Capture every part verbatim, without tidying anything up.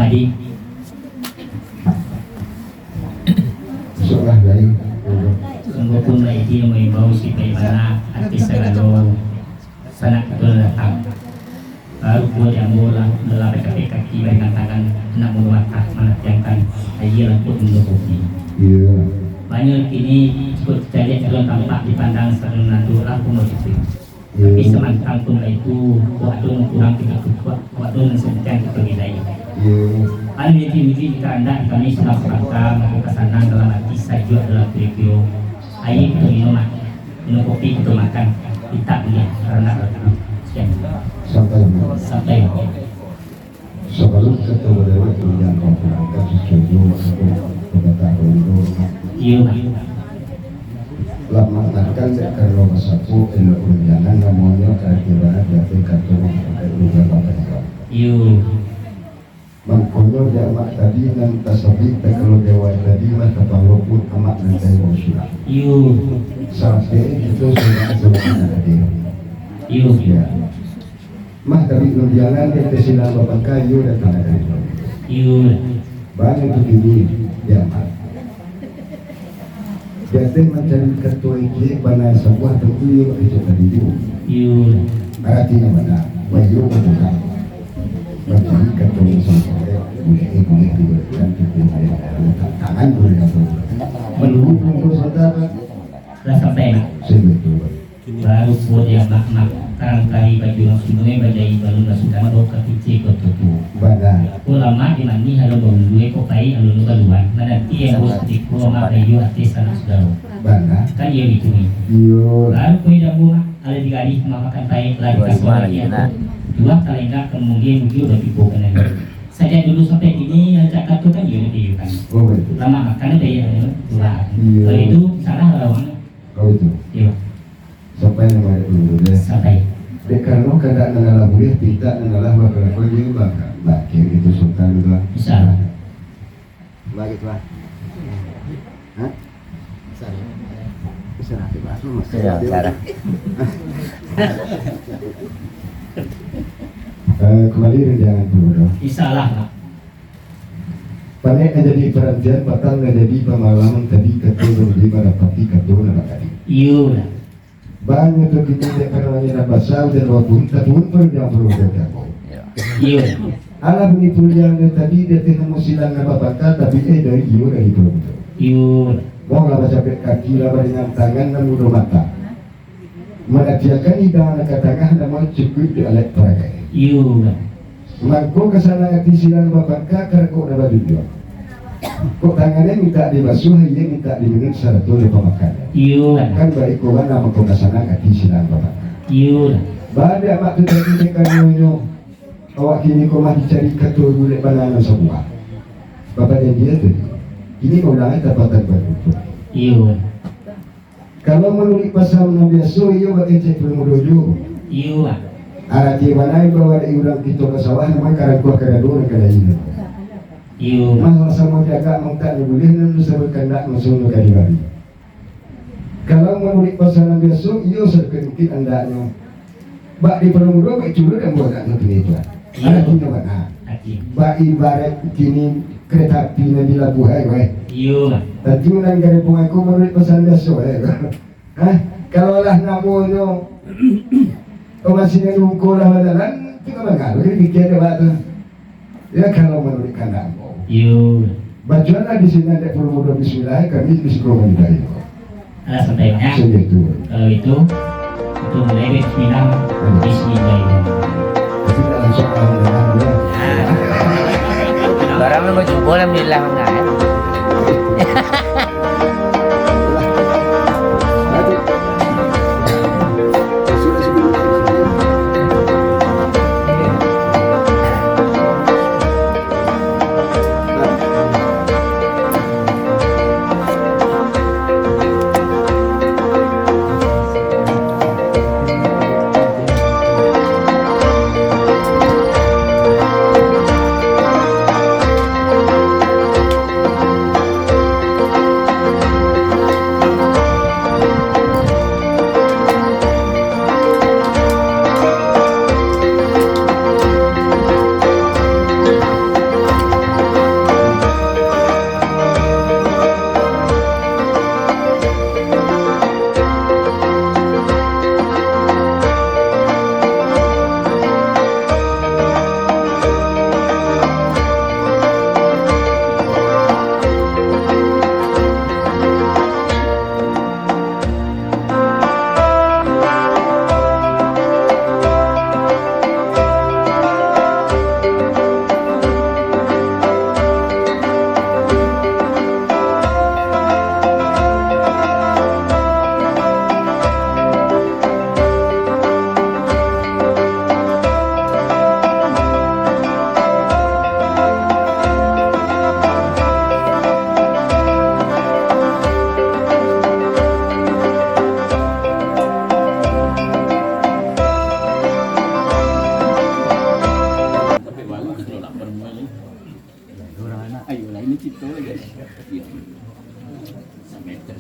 Jadi, sungguahpun baitu maimbau sipaik bana ati sagalo sanak kito nan datang. Baru pulo di ambo lah, lah bacapek kaki, baringan tangan, nak mangguatah manatiangkan aia lampuak minum kopi. Iyo. Banyak kini, cukuik caliak, calon tampak dipandang, salun nandu lah pun bagitu. Tapi samantang pun baitu, kok ado nan kurang kito tukuak, kok ado nan santiang kito bilai. Iyo. Anu jadi uji jika andak kami sudah sabanta, mako kasanang dalam ati, sajuak dalam kiro-kiro. Aia kito minum, ah. Minum kopi kito makan. Indak buliah, karano. Sekian. Sampai. Sampai. Sabalun kato badawai, urang ka pulang ka Sicuju, atau pambatah Rondo. Iyo, Pak. Lamak makan dek karano basapo, elok rundiangan namonyo, karati bana di ateh kato mangkatai urang bapanjang. Iyo. Mangkonyo di amak tadi nan tasabuik, takalo di awal tadi mah, tapalopun amak nan tayo sudah. Iyo. Sampai kito sudah, sudah nan hadir. Iyo. Ya. Mah, tapi rundiangan di ateh silang bapangka, iyo datang dari. Iyo. Banyak tu tinggi, ya, Mak. Di ateh mancari kato ijek bana sabuah tentu iyo bakecek tadi tu. Iyo. Arati nan bana, wah, iyo babuka. Mancari kato nan sampai, buliah, eh, buliah dibolehkan, tapi buliah, eh, tantangan buliah apa. Menunggu pun saudara. Lah sampai, Mak. Sudah tu. Baru pulo di amak, Mak, karang kari baju nan sunui, bajai balun basudah, bawa ka kicik koto tu. Bana. Ko lamak di manih alun baulua, ko paik alun baluan, mananti yang buah kutiko, Mak, bayu ateh sanak sudaro. Bana. Kan iyo gitu ni. Iyo. Baru pulo di ambo, Mak, alun digarih, Mak, makan paik, lah dikasih lagi aku. Dua kalengak kemudian bujur batibo kanai. Sajak dulu sampai kini, rancak kato kan iyo, iyo kan. Oh, baik. Lamak makan udah iyo, iyo. Wah. Iyo. Kalau itu salah lawan. Kalau itu. Iyo. Sampai nan baiak dulu, ya. Sampai. Dek karano kandak nan alah buliah, pintak nan alah bakalakuan, iyo, bangkit. Bangkit itu Sultan itu, ah. Insya Allah. Bangkit, Tuan. Hah? Insya Allah. Insya Allah, Tuan. Iya, insya Allah. Eh, kembali rundiangan dulu, dong. Insya Allah, Pak. Panek nan jadi parantian, patang nan jadi pamalaman, tadi kato nan jadi madapati kato nan bakadi. Iyo lah. Banyak tu kini dek karano nan basa, ujan bapun, tapun, parundiang parundiang jago. Iyo. Alah bunyi parundiang nan tadi, di ateh namo silang nan bapangka, tapi eh, dari iyo dari parundiang. Iyo. Wong lah bacapek kaki, lah baringan tangan, nan mudo mata. Manatiakan idang nan ka tangah, namun cukuik di alek paragai. Iyo. Mangko kasanang ati silang bapangka, karakok nan badunjuang. Kok tangan e mintak dibasuah, iyo mintak diminun sarato jo pamakan. Iyo. Kan baiko bana mangko kasanang ati silang bapangka. Iyo. Baa dek amak tu tadi dek karunyonyo, awak kini ko mah dicari kato bulek bana nan sabuah. Bapak janji tu, kini maulang e tapatan baduduak. Iyo. Kalau manuruik pasan nan biaso, iyo bakecek pado mudo juo. Iyo, Pak. Arati bana, bawa dek urang kito ka sawah, namonyo karangkuah kadado nan ka lain. Iyo. Mah, samo jagak mangkak nyo buliah, nan bisa bakandak mangso nyo ka dibari. Kalau manuruik pasan nan biaso, iyo sadikit-dikit andaknyo. Bak di Palo Mudo, bak Culo dan buah nak ngerti itu. Iyo. Artinyo bana. Arti. Bak ibarat kini kereta api nan di labuah, eh, weh. Iyo. Tantu nan garepong aku manuruik pasan biaso, eh. Hah? Kalau lah namonyo, oh, masih nungko lah bajalan, tu kan bangga, bagi pikir dia bak tu. Ya, kalau manuruik kandak ambo. Iyo. Bacolah di sinan dek Palo Mudo bismillah, kami di siko manyudahi. Alah, santai, Bang, ya. Sini tu. Kalau itu, kita mulai dari bismillah. Hmm. Bismillahirrahmanirrahim. Tapi tak langsung alhamdulillah, ya. Barang lu mau cuba alhamdulillah, Bang, ya.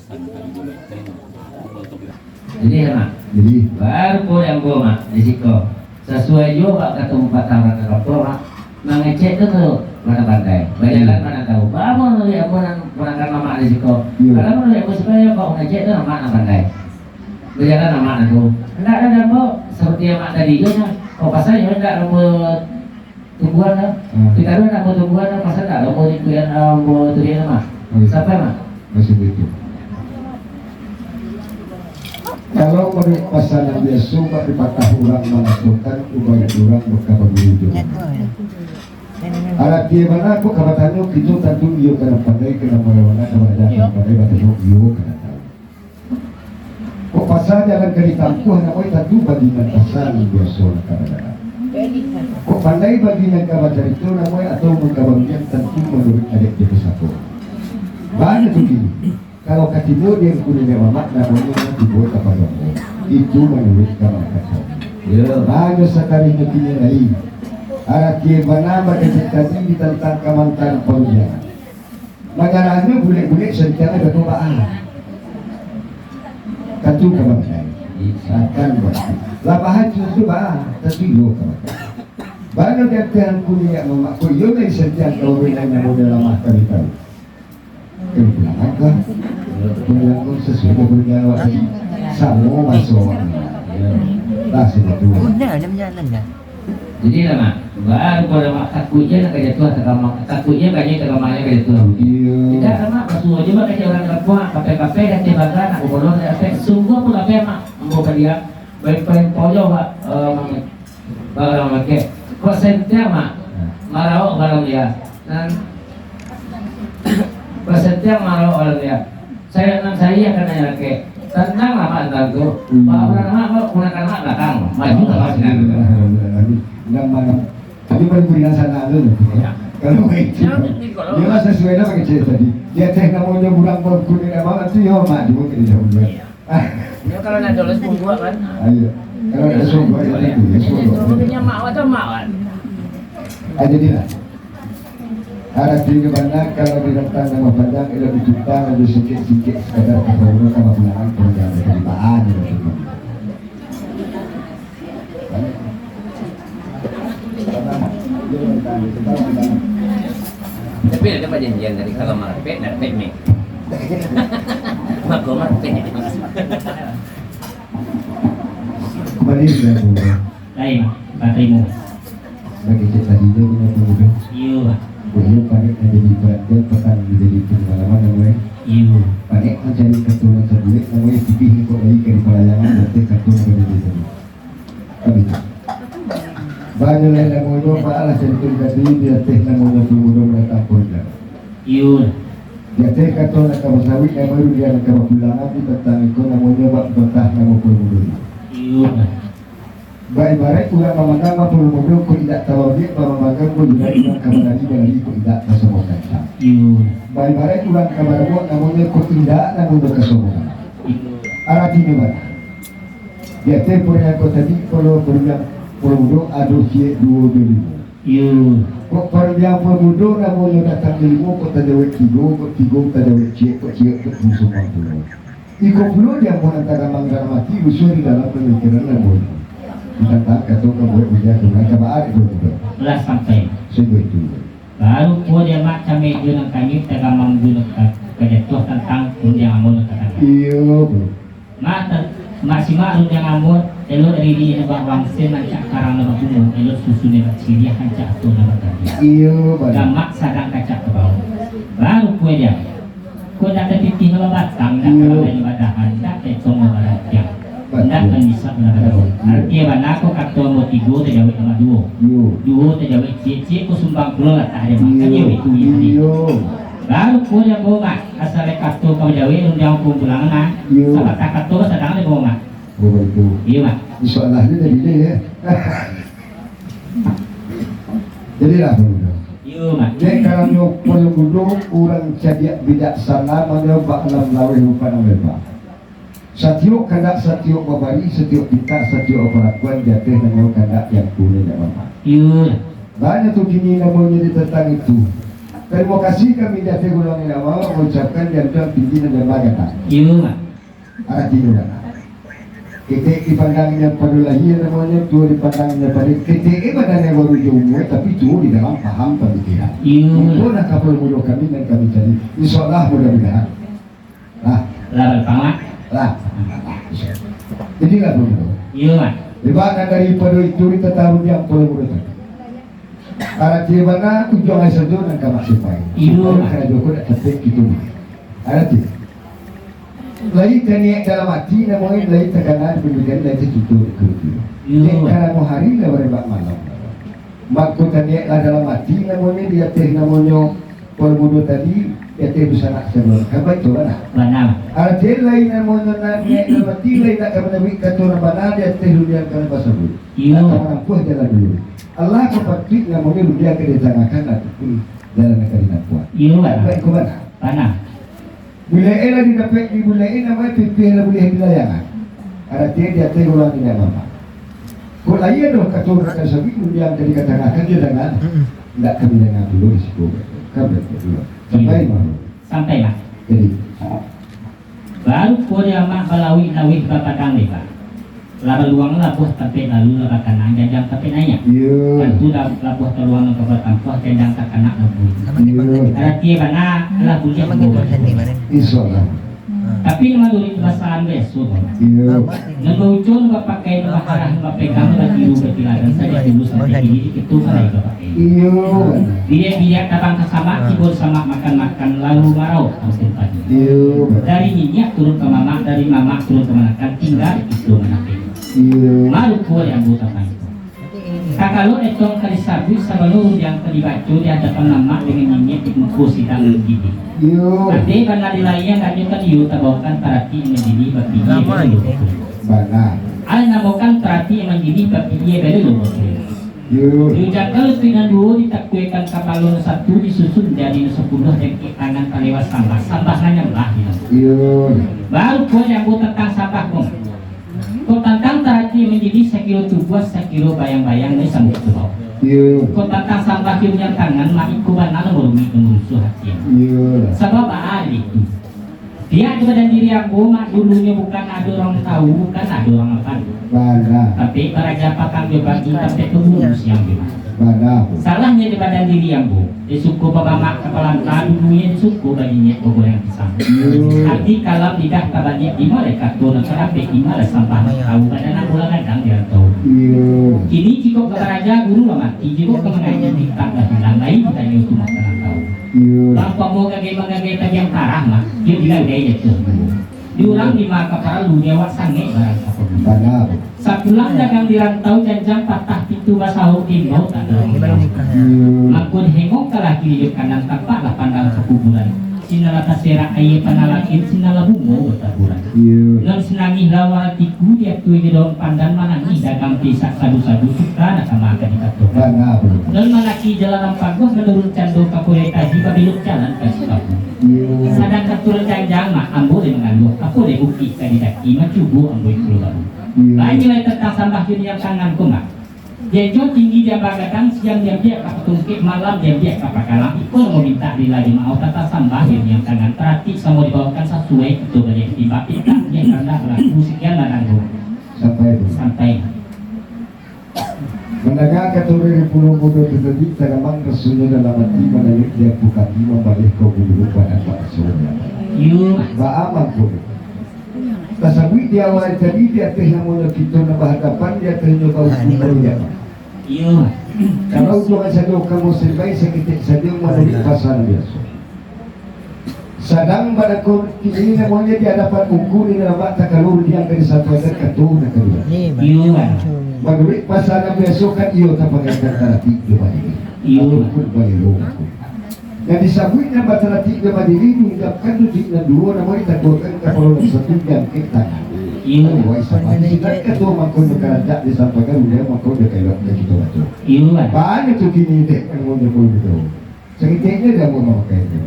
Jadi, ya, Mak. Jadi, baru pun ambo, Mak, di siko. Sasuai juo, Mak, kato pepatah urang Minangkabau, Mak. Mangecek tu, tu pandai-pandai. Bajalan, hmm, pandai tahu. Ba, manuruik ambo nan, ponakan mamak di siko. Iya. Kalau manuruik ambo siko, yo, kok mangecek tu, mamak nan pandai. Bajalan mamak nan tu. Ndak ado ambo, seperti mamak tadi juo, nah. Kok pasal yo ndak ambo tumbuhan lah. Hmm. Kita tu nak buat tumbuhan lah, pasal tak ada mau ikut yang, ah, mau tu dia mah. Oh, iya. Sampai mah. Masih begitu. Kalau menurut pasanan biaso, bak dipatah urang mangatokan, ubaik urang bakabanguru jo. Arati bana ko ka batanyo, kito tantu iyo ka nan pandai, ka nan marawana, ka nan pandai batanyo, iyo ka nan tahu. Kok pasa jalan ka ditampuah, namo tantu bagi nan pasa nan biaso nan ka badalam. Kok pandai bagi nan ka bacarito, namo atau nan ka barudian, tantu manuruik adat jo pusako. Bana tu kini, kalau ka tibo di angku niniak mamak, namonyo nan tibo ka pagamo. Itu manuruik ka mangkato. Yo. Bana sakali nyo kini lai. Arati bana bakecek tadi di tantang kamantan parudian. Manjalahnyo bulek-bulek santiang batobaik. Tantu ka bangkai. Akan bangkai. Lapahan tu tu ba, tantu iyo ka bangkai. Bana di angku niniak mamak ko, iyo lai santiang ka urang nan namonyo lamah kami tahu. Kami pulang angkah. Pulang ko sasuai jo pernyataan awak tadi. Samo maso awak. Lah, sudah tu. Jadi lah, Mak, baru pado Mak, takuik je nak ka jatuah, takamang, takuik je banyak takamang je ka jatuah. Iyo. Indak lah, Mak, basuo je, Mak, kecek urang kampuang, kape-kape, kacek bangka, nak babolong, nak kape, sungguah pun kape, Mak, ambo padiam, baik-baik pojo, Mak, eh, Mak, barang makek. Kok santiang, Mak, maraok barang dia. Nan, kok santiang maraok barang dia. Saya nan saya akan nanya lagi. Tantang lah, Mak, tantang tu. Hmm. Bawa pulang, Mak, bawa pulang, Mak, belakang. Maju ke bawah sinan. Nama, nama. Tapi paling mendingan sana tu. Ya. Kalau baik. Ya, betul, kalau. Dia lah sesuai lah pakai cerita tadi. Dia teh namanya burang berkulit abang tu, ya, Mak, juga kita jauh dulu. Iya. Ya, kalau nak dolos pun buat kan. Ah, iya. Kalau nak sungguh, ya, tentu, ya, sungguh. Kalau punya mak atau mak kan. Ah, jadilah. Arati bana kalau di rantang nan panjang, elok dicipta, nan sikik-sikik sakadar kasabunan, ka bapulangan, panjang dari baan, ya, tentu. Tapi ada perjanjian dari kalau marapek, narapek ni. Mako marapek. Kembali ke Lain, Pak Timo. Bagi cek tadi tu, punya pemuda. Iyo, Pak. Beliau panik nak jadi perhatian, petang menjadi pengalaman, namanya. Iyo. Panik mencari keturunan terbaik, namanya putih ni kok lagi ke di pelayangan, berarti keturunan menjadi terbaik. Kan itu. Banyak lain namanya, Pak, lah, cerita tadi, di atas namanya pemuda menatap polda. Iyo. Di atas kato nak ka basawik, nama rudian nak ka bapulangan, di petang iko namanya bak betah nama pemuda. Iyo. Baibaraik urang mamandang, bapulo mudo ko indak tawabiak, bamamandang ko jurai urang ka manari, manari ko indak basamo kancang. Iyo. Baibaraik urang ka barabuak, namonyo ko indak, namonyo ka sombong. Iyo. Aratinyo bana. Di ateh puriang ko tadi, kalau puriang pulo mudo ado ciek duo jo limo. Iyo. Kok puriang pulo mudo namonyo datang jo limo, kok tajawek tigo, kok tigo tajawek ciek, kok ciek kok disumbang pulo. Iko pulo di ambo nan tagamang dalam ati, usuah di dalam pamikiran ambo. Ditantang kato ka buek bujang tu, ka baat itu tu. Lah sampai. Sungguah itu. Baru pulo di amak kami tu nan kami tagamang tu nan ka, ka jatuah tantang rundiang ambo nan ka datang. Iyo, bro. Mak ta-, mak simak rundiang ambo, elok riri nan bak wangse, rancak karang nan babungo, elok susun nan bak ciriah, rancak ato nan bak tabiah. Iyo, bro. Gamak sadang kacak ka bawah. Baru pulo di amak. Ko ndak tatitih nan babatang, ndak Iyo. Talambai nan badahan, ndak taetong nan barantiang, Batua. Ndak tanisap nan badaun. Batua. Arati bana ko kato ambo tigo tajawek amak duo. Iyo. Duo tajawek ciek, ciek ko sumbang pulo lah tak ado makan, Iyo. Iyo itu, iyo tadi. Iyo. Baru ko di ambo, Mak, asa lai kato ka bajawek, rundiang ko pulang, Mak. Iyo. Sabatang kato sadang di ambo, Mak. Oh, baitu. Iyo, Mak. Insyaallah, ni jadi ni, ya. Jadilah, Pak Muda. Iyo, Mak. Dek karanyo Pulo Mudo urang cadiak bijaksana, manyo bak alam laweh umpan nan leba. Satiok kandak, satiok babari, satiok pintak, satiok balakuan, di ateh nanyo kandak, di angku nan jak mamak. Iyo. Banyak tu kini namonyo di tantang itu. Tarimo kasih kami di ateh golongan nan awak mangucapkan di ateh tinggi nan jamba gadang. Iyo, Mak. Aratinyo, Mak. Ketek dipandang inyo pado lahia namonyo, tuo dipandang inyo pado ketek, eh, badan nan baru jo umua, tapi tuo di dalam paham pamikiran. Iyo. Itu lah kapalo mudo kami nan kami cari. Insya Allah, mudah-mudahan. Nah. Lah, Bang Mak. Lah. Jadi lah, Bang. Iyo, Mak. Lebaran daripado itu, kita taruh di ampun mudo tadi. Arati bana ujuang ai sajo nan ka masuak. Iyo. Supayo karajo ko dak capek gitu. Arati. Lai taniaik dalam ati namonyo, lai takana di pandidikan, lai tacinto di keluarga. Iyo. Dek karano hari lah barembak malam. Mako taniaik lah dalam ati namonyo, di ateh namonyo Polo Mudo tadi, di ateh dunsanak saluruah. Kan baitu bana? Bana. Arati lai namonyo nan niaik dalam ati, lai nak ka manabuik kato nan bana di ateh dunia nan ka basabuik. Iyo. Nak ka manampuah jalan dulu. Allah ka patuik namonyo dunia ka ditangakan, ataupun jalan nan ka dinampuah. Iyo, bana. Kan baitu bana? Bana. Bulek e lah didapek di bulek e, namonyo pipih lah buliah dilayangkan. Arati di ateh urang indak mamak. Kok lai ado kato urang ka sabuik, dunia ka dikatangahkan jo dangan. Mm-mm. Indak ka didanga pulo di siko. Kan baitu pulo. Sampai, Mak? Sampai, Mak. Jadi. Baru ko di amak balawik-lawik bapadang lebar. Lah baluang labuah tampek lalu, lah bakana janjang tampek naiak. Iyo. Tantu lah labuah taluang nan ka batampuah, janjang takana labuah. Iyo. Arati bana lah buliah. Insya Allah. Tapi manuruik basaan biaso, Bang. Iyo. Nan baucun bapakai, nan baharah, nan bapegang, batiru, batiladan, sajak dulu sampai kini, itu malai bapakai. Iyo. Biriak-biriak tabang ka samak, tibo di samak makan-makan, lalu marauk ka musim padi. Iyo. Dari niniak turun ka mamak, dari mamak turun ka manakan, tingga di kito manapek. Iyo. Baru ko di ambo tantang itu. Takalo etong ka disabuik, sabalun rundiang ka dibaco di adapan mamak dangan niniak di muko sidang nan jijik. Iyo. Andai bana di layia, agaknyo kan iyo tabaokan tarati nan jijik bapiliah. Bana. Alai namokan tarati nan jijik bapiliah, baliau lo bapiliah. Iyo. Diujakkan lutuik nan duo, ditakuikan kapalo nan satu, disusun jari nan sapuluah, jangkek tangan talewas sambah, sambah manyambah, iyo. Iyo. Baru ko di ambo tantang sambah ko. Kok tantang tarati nan jijik, sakiro tubuah, sakiro bayang-bayang, lai sambuik tu, Bang. Iyo. Kok tantang sambah jo rundiang tangan, mak, iko bana nan rumik, nan marusuah ati. Iyo. Sabab baa itu? Pihak di badan diri ambo, mak, dulunyo bukan ado urang tawu, bukan ado urang apan. Bana. Tapi baraja patang jo pagi, tapi pangulu siang jo malam. Bana. Salahnyo di badan diri ambo. Disuko babamak kapalo anta, dulunyo disuko bajinyiak bagoyang pisang. Iyo. Ati kalam lidah tabaliak, di ma lai kato nan ka dapek, di ma lai sambah nan tawu, badan ambo lah gadang di rantau. Iyo. Kini jikok ka baraja, guru lah mati, jikok ka mangaji, kitab lah ilang, lai ditanyo tu mah ka nan tawu. Iyo. Bang pamo gagai manggagai tagiang tarah mah, iyo digagai jatuah duo. Di urang di ma ka paralu, di awak sangek barang kaparlu. Bana. Sapulang dagang di rantau, janjang patah pitu basaho, imbau tak ado. Iyo. Mangko dihengokkanlah kiri jo kanan, tampaklah pandang pakuburan. Sinan lah taserak aia panalakin, sinan lah bungo bataburan. Iyo. Nan sinangih lawar atiku, diatui jo daun pandan, manangih dagang pisak sabu-sabu, suka nak ka ma ka dikatokan. Bana, bro. Nan manaki jalanan paguah, manurun cando ka Puretaji, babelok jalan ka Sikapu. Iyo. Sadang katurunan janjang, mak, ambo lai mangaluah, apo lai bukik ka didaki, mancubo ambo iko baru. Iyo. Banyak lai tantang sambah jo rundiang tangan ko, mak. Janjo tinggi di ambo gadang, siang diambiak ka patungkek, malam diambiak ka pakalang, iko lah mamintak rila jo maoh, tantang sambah jo rundiang tangan, tarati samo dibaokan, sasuai kito baliak timbang, pintak diak randah balaku, sakian lah nan ko. Sampai tu. Sampai. Mandanga kato dari Polo Mudo tu tadi, tagamang rasonyo dalam ati, manangih di ampu kaki, mambaleh ka gulu badan baraso. Iyo. Baa mangko. Tasabuik di awal tadi, di ateh namonyo kito nan bahadapan, di atehnyo bahukum barujapan. Iyo. Kalau ujuang sajo ka musim bai, saketek sajo manuruik pasan biaso. Sadang bana ko kini namonyo di adapan buku ni, nampak takalo rundiang ka disampaikan kato nan kaduo. Iyo, Bang. Manuruik pasan nan biaso kan iyo tapangaikan tarati jo badiri. Iyo. Ataupun balelo. Nan disabuik nan batarati jo badiri diucapkan duduak nan duo, namonyo ditakuakan kapalo nan satu jangkek tangan. Iyo. Wai sampai sinan kato mangko nan karancak disampaikan rundiang mangko nan kailok nan kito baco. Iyo, Bang. Banyak tu kini dek namonyo pun gitu. Saketeknyo dek ambo mamakai tu.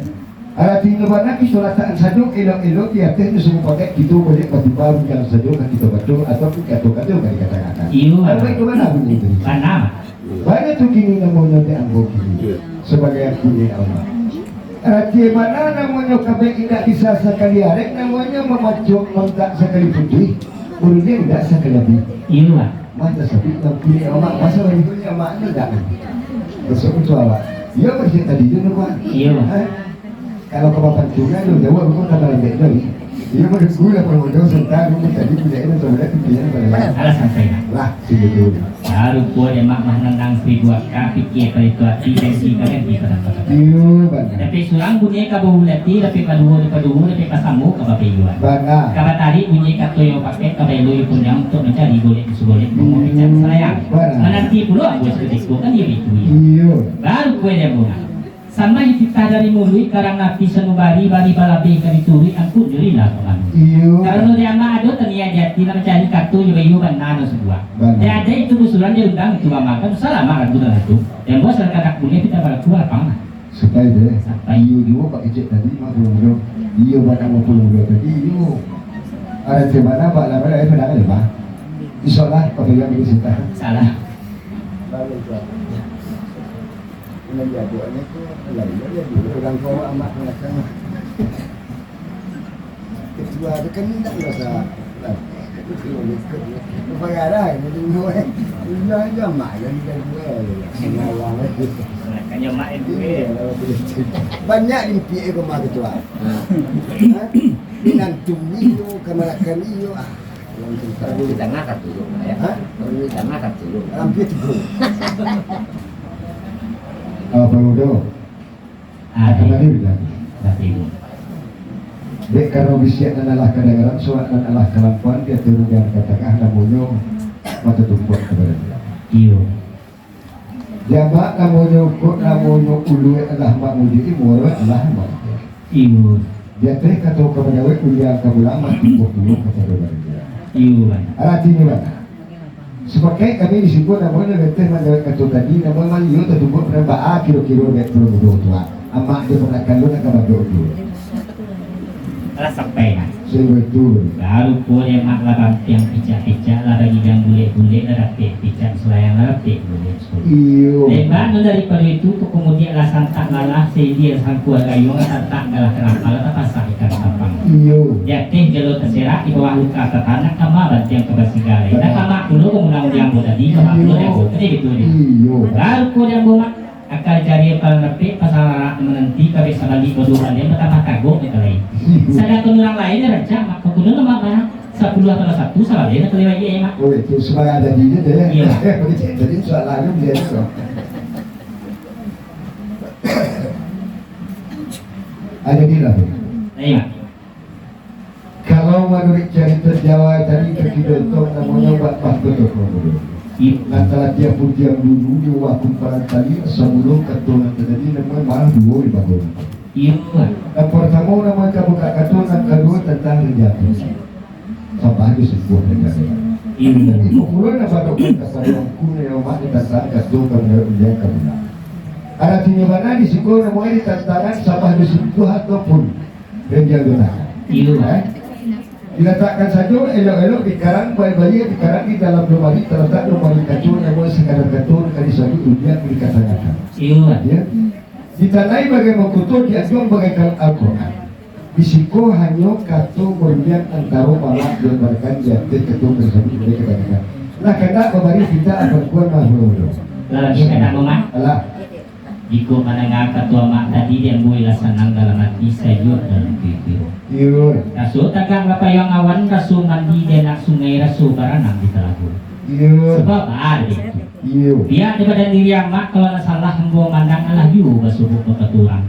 Aratinyo bana kito latakan sajo elok-elok di ateh tu, sapatutnyo kito baliak batimbang rundiang sajo ka kito baco, ataupun kato-kato ka dikatokan. Iyo. Kalau baitu bana bunyi tu. Bana. Bana tu kini namonyo dek ambo kini. Sabagai angku niniak ambo. Arati bana namonyo kabek indak bisa sakali arek, namonyo mamacuak mantak sakali putuih, urang indak sakali abih. Iyo, Mak. Mata sabik lampu ni, Mak, masa bagi tu ni, Mak, ni indak. Besok tu awak. Iyo, macam tadi tu, Mak. Iyo, Mak. Ha? Kalau ka bapantungan, jauah, kau tambah lambek tadi. Iyo, menunggu lah, pengundang sebentar, ini tadi tidak ada, sudah pimpinan pada. Alah, santai, Mak. Lah, sini dulu. Baru pulo dek Mak manandang seribu aka, pikia palitu ati, janji ka ganti pada pada. Iyo, bana. Tapi surang bunyi ka bahulati, tapi paduo di paduo, tapi pasamo ka bapiyuan. Bana. Ka batarik bunyi kato yo pakai, ka baelo yo punyang, untuk mancari golek musuh golek, hmm, mangobikkan salayang. Bana. Mananti pulo ambo sakutiko, kan iyo itu. Iyo. Baru pulo dek Mak. Sampai titah dari muluik, karang api sanubari, bari balabeh ka dituruik, angkun jurilah ka manuik. Iyo. Karano di amak ado taniaik di ati, nak mancari kato jo baiyo bana nan sabuah. Bana. Di adaik itu busuran, di undang itu bamakan, salamak ragu dan ragu. Yang buah sarakan nak buliah, kita balaku lapang lah. Sampai deh. Sampai. Iyo juo Pak Kecek tadi, Mak Pulo Mudo. Iyo, Mak Pulo Mudo tadi, iyo. Ada cemana, Pak Lama, eh, padang ada, Pak. Insyaallah, Pak Pegah, Pak Sinta. Salah. Bagus, Pak. Nan jagoannya tu, lain aja dulu. Urang ko amak manakang. Ketua tu kan indak biasa. Nah, itu kilo ikut. Pagarah ini dulu, eh. Iya, iya, mak yang jago, eh. Singawang, eh. Makanya mak yang duit. Iya, kalau boleh cerita. Banyak limpiak ke rumah ketua. Ha? Minantu iyo, kamanakan iyo. Ah, dalam cerita. Kalau di tangah satu, ya. Ha? Kalau di tangah satu, ya. Hampir tiga. Apa mudo? Ah, kambali bilang. Dek karano bisiak nan alah kadangaran, surak nan alah kalampuan, di ateh rundiang ka tangah, namonyo mato tumpuak kabarajo. Iyo. Jamak namonyo, kok namonyo ulu alah mamuji, muaro alah mamuji. Iyo. Di ateh kato ka badawek, rundiang ka pulang, mato tumpuak pulo kapado barajo. Iyo, bana. Aratinyo bana. Sapakaik kami di siko, namonyo leteh manjawab kato tadi, namonyo maliyo tatumbuak pado baa kiro-kiro dek Pulo Mudo tu, ah. Amak jo panakan lu nak ka badok tu. Alah sampai, nah. Sungguah tu. Baru pulo dek Mak lah bampiang picak-picak, lah bagigang bulek-bulek, lah dapek picak salayang, lah dapek bulek. Iyo. Tembak nan daripado itu, kok kamudian lah santak lalah, saidia sangkua gayuang, lah santak galah kanapal, lah tapasah ikan tapang. Iyo. Di ateh jalo taserak, di bawah luka tatanak, kama bantiang ka basigalai. Dah kama pulo bangunan di ambo tadi, kama pulo di ambo. Kan iyo gitu ni. Iyo. Baru ko di ambo, Mak, aka cari palan rapek, pasal arak mananti, kabek sabali baduo balian, batambah tagok ni kalai. Iyo. Sadangkan urang lain ni rancak, Mak, kakudo lemak barang. Sapuluah tambah satu, sabaleh nak kalewat je, Mak. Oh, itu sebarang jadi je, deh. Iya. Jadi soalannya dia tu. Ah, jadilah. Iya, Mak. Kalau manuruik carito Jawa tadi, kaki dontong namonyo bak bak dontong dulu. Iya. Nah, talatiah putiang dulu, di waktu palan tali, sabalun kato nan tajadi, namonyo malah duo di bawah. Iya, Mak. Nan partamo namonyo ka buka kato, nan kaduo tantang raja tu. Sambah jo sungguah nan kami. Iyo. Iko pulo nan badok kapado angku nan amak ditantang kato ka manurut india ka pulang. Aratinyo bana di siko namonyo ditantangan sambah jo sungguah ataupun renjang jo tangan. Iyo. Eh? Dilatakkan sajo elok-elok di karang, baik-baik di karang di dalam lemari, talatak lemari kaco namonyo sakadar kato nan ka disabuik rundiang di katangahan. Iyo. Ya. Ditanai bagai makuto, dianjuang bagaikan Al-Quran. Di siko hanyo kato barundiang antaro mamak jo barakan di ateh kato ka disabuik di katangahan. Lah kandak babari kita akan kuat mah, Bro. Lah, bisa kandak, Bang, ah? Alah. Jikok mandanga kato amak tadi, di ambo lah sanang dalam ati, sajuak dalam pikiran. Iyo. Raso tagak bapayuang awan, raso mandi di anak sungai, raso baranang di talago. Iyo. Sabab baa dek itu. Iyo. Biak di badan diri amak, kalau ndak salah ambo mandanga, alah juo basobok bakato urang.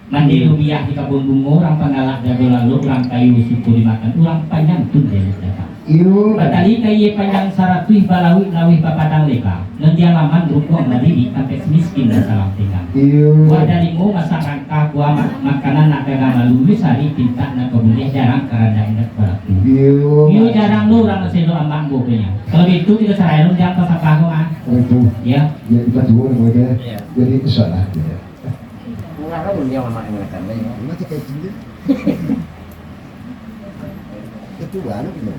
Mandi rubiah di kabun bungo, urang panggalak jago lalok, urang kayo suko dimakan, urang panyantun dewek datang. Iyo. Batali kayia panjang saratuih, balauik-lauih bapadang leba, nan di alaman rumpuang badiri, tampek si miskin nan salang tingga. Iyo. Buah dalimo masak rangkah, buah ma-, makanan nak gaga malu, wisari pintak nan ka buliah, jarang karanda indak balaku. Iyo. Iyo, jarang lo urang nan saelok amak ambo punyo. Kalau baitu, kito sarai lo, jangan pasapah ko, ah. Baitu. Ya. Ya, kita tuo, ya. Iya. Jadi, insyaallah, ya. Murah lah dunia mamak yang makan, ya. Mati kayak gini. Itu baru, gitu.